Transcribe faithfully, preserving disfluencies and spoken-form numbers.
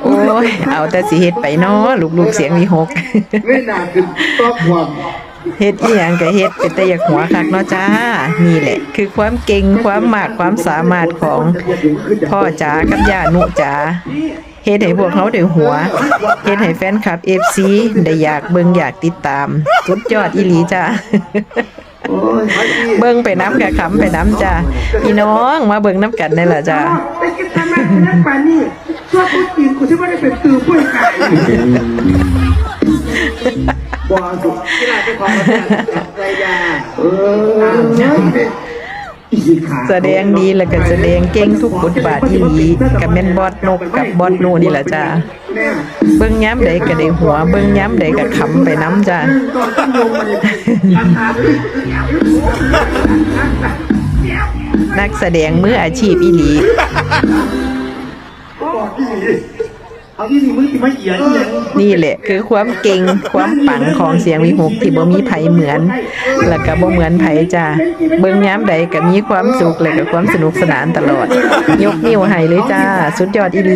โอ้ย เอาแต่สิเฮ็ดไปเนาะ ลูกๆเสียงวิหก เงยหน้าขึ้นตอบความ เฮ็ดอีหยังก็เฮ็ด เป็นแต่อยากหัวคักเนาะจ้า นี่แหละ คือความเก่ง ความมาก ความสามารถของพ่อจ๋ากับย่านุจ๋า เฮ็ดให้พวกเฮาได้หัว เฮ็ดให้แฟนคลับ เอฟซี ได้อยากเบิ่งอยากติดตาม สุดยอดอีหลีจ้า เบิ่งไปนำกะขำไปนำจ้า พี่น้องมาเบิ่งนำกันได้ล่ะจ้า ไปกินทำไมเป็นนักปานี่ ชอบพูดกิน กูที่ไม่ได้เป็นตื่นผู้ขาย บอสุดที่ลาไปขอมาจากภรรยา เออ แสดงดีแล้วก็แสดงเก่งทุกบทบาทอีหลี ก็แม่นบอสนกกับบอสโนนี่ล่ะจ้า เบิ่งยามใดก็ได้หัว เบิ่งยามใดก็ขำไปนำจ้า นักแสดงมืออาชีพอีหลี เอาที่นี่มึงสิมาเหยียดอีหยัง นี่แหละคือความเก่ง ความปังของเสียงวิหกที่บ่มีไผเหมือน แล้วก็บ่เหมือนไผจ้า เบิ่งยามใดก็มีความสุข แล้วก็ความสนุกสนานตลอด ยกนิ้วให้เลยจ้า สุดยอดอีหลี